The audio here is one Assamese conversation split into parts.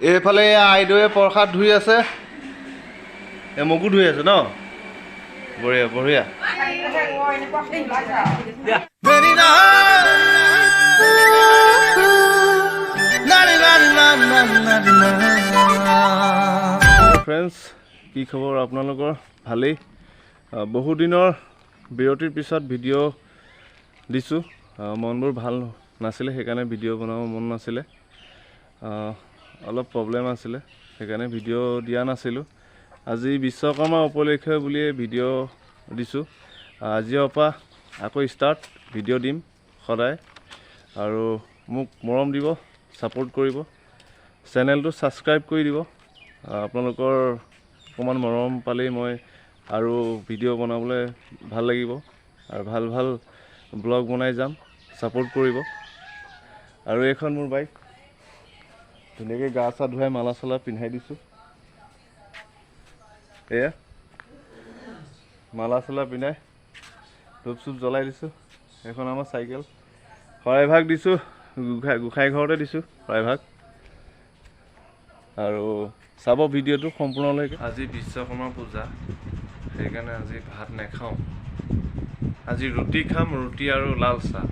এইফালে আইদেৱে প্ৰসাদ ধুই আছে, মগু ধুই আছে ন। বঢ়িয়া বঢ়িয়া। ফ্ৰেণ্ডছ, কি খবৰ আপোনালোকৰ? ভালেই। বহুদিনৰ বিৰতিৰ পিছত ভিডিঅ' দিছোঁ। মনবোৰ ভাল নাছিলে, সেইকাৰণে ভিডিঅ' বনাব মন নাছিলে, অলপ প্ৰব্লেম আছিলে, সেইকাৰণে ভিডিঅ' দিয়া নাছিলোঁ। আজি বিশ্বকৰ্মা উপলক্ষে বুলিয়ে ভিডিঅ' দিছোঁ। আজিৰ পৰা আকৌ ষ্টাৰ্ট, ভিডিঅ' দিম সদায়। আৰু মোক মৰম দিব, ছাপোৰ্ট কৰিব, চেনেলটো ছাবস্ক্ৰাইব কৰি দিব। আপোনালোকৰ অকণমান মৰম পালেই মই আৰু ভিডিঅ' বনাবলৈ ভাল লাগিব আৰু ভাল ভাল ব্লগ বনাই যাম। ছাপোৰ্ট কৰিব। আৰু এইখন মোৰ বাইক, ধুনীয়াকৈ গা চা ধুৱাই মালা চালা পিন্ধাই দিছোঁ। এয়া মালা চালা পিন্ধাই ধূপ চুপ জ্বলাই দিছোঁ। এইখন আমাৰ চাইকেল, শৰাইভাগ দিছোঁ, গোসাঁই ঘৰতে দিছোঁ শৰাইভাগ। আৰু চাব ভিডিঅ'টো সম্পূৰ্ণলৈকে। আজি বিশ্বকৰ্মা পূজা, সেইকাৰণে আজি ভাত নাখাওঁ, আজি ৰুটি খাম, ৰুটি আৰু লাল চাহ।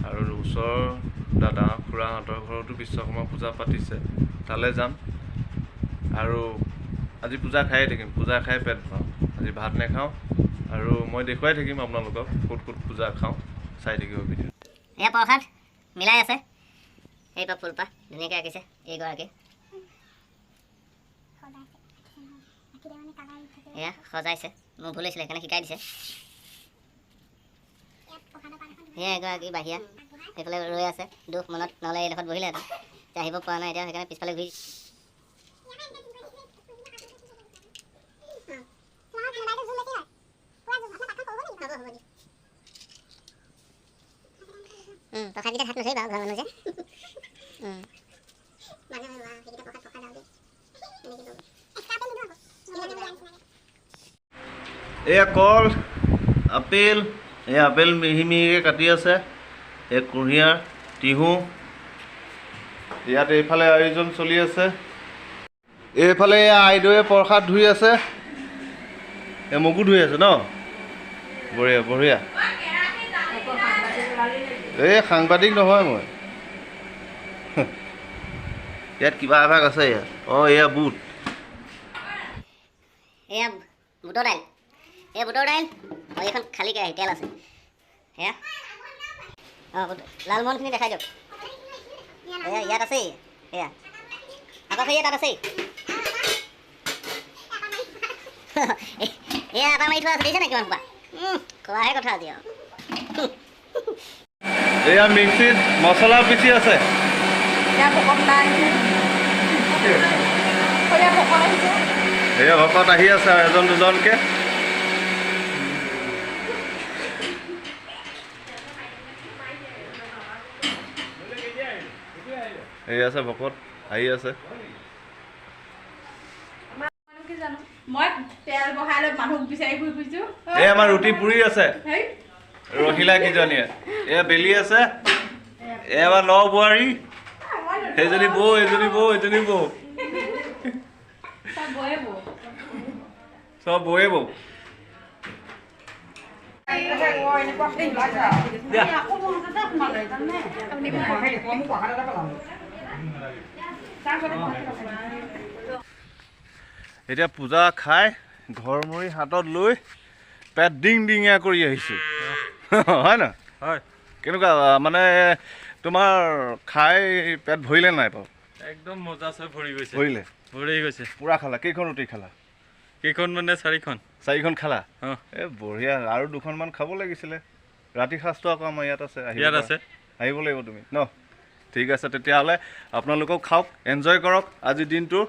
আৰু ওচৰৰ দাদা খুৰাহঁতৰ ঘৰতো বিশ্বকৰ্মা পূজা পাতিছে, তালৈ যাম। আৰু আজি পূজা খায়ে থাকিম, পূজা খাই পেট ভৰাম, আজি ভাত নাখাওঁ। আৰু মই দেখুৱাই থাকিম আপোনালোকক ক'ত ক'ত পূজা খাওঁ, চাই থাকিব ভিডিঅ'। এয়া প্ৰসাদ মিলাই আছে, এইপা ফুলপাহ ধুনীয়াকৈ আঁকিছে এইগৰাকী। এয়া সজাইছে, মোৰ ভুল হৈছিলে সেইকাৰণে শিকাই দিছে। এয়া এগৰাকী বাহিৰা সেইফালে ৰৈ আছে দুখ মনত, নহ'লে এইডোখৰত বহিলেহেঁতেন, আহিব পৰা নাই এতিয়া, সেইকাৰণে পিছফালে ঘূৰি। প্ৰসাদকেইটা হাত নধৰিবা, ঘৰৰ মানুহ যে। এয়া কল, আপেল, এই আপেল মিহি মিহিকৈ কাটি আছে, এই কুঁহিয়াৰ, তিহু। ইয়াত এইফালে আয়োজন চলি আছে। এইফালে আইদেৱে প্ৰসাদ ধুই আছে, মগু ধুই আছে ন। বঢ়িয়া বঢ়িয়া। এই সাংবাদিক নহয় মই। ইয়াত কিবা এভাগ আছে ইয়াত। অঁ, এয়া বুট, এয়া বুটৰ দাইল, এই বুটৰ দাইল। আৰু এইখন খালী কেৰাহী, তেল আছে। সেয়া অঁ, লালমোহনখিনি দেখাই দিয়ক। এয়া ইয়াত আছেই, এয়া আকৌ সেয়া তাত আছেই। এয়া এটা মাৰি থোৱা আছে, দেখিছে নাই কিমান সোপা? খোৱাহে কথা আজি আৰু। এয়া মিক্সিত মছলা পিচি আছে। এয়া ভকত আহি আছে আৰু এজন দুজনকে। এই আছে ভকত আহি আছে। এই আমাৰ ৰুটি পুৰি আছে ৰহিলা কেইজনীয়ে। এয়া বেলি আছে, এয়া আমাৰ ন বোৱাৰী, সেইজনী বৌ, এইজনী বৌ, এইজনী বৌ, চব বৌয়ে বৌ। এতিয়া পূজা খাই ঘৰমুৰি হাতত লৈ পেট ডিং ডিঙীয়া কৰি আহিছোঁ, হয় ন? হয়। কেনেকুৱা মানে তোমাৰ খাই পেট ভৰিলে নাই বাৰু? একদম মজা আছে, ভৰি গৈছে। ভৰিলে? ভৰি গৈছে। পুৰা খালা? কেইখন ৰুটি খালা? কেইখন মানে চাৰিখন। চাৰিখন খালা? এই বঢ়িয়া, আৰু দুখনমান খাব লাগিছিলে। ৰাতি সাজটো আকৌ আমাৰ ইয়াত আছে, ইয়াত আছে, আহিব লাগিব তুমি ন। ঠিক আছে, তেতিয়াহ'লে আপোনালোকেও খাওক, এনজয় কৰক আজিৰ দিনটো।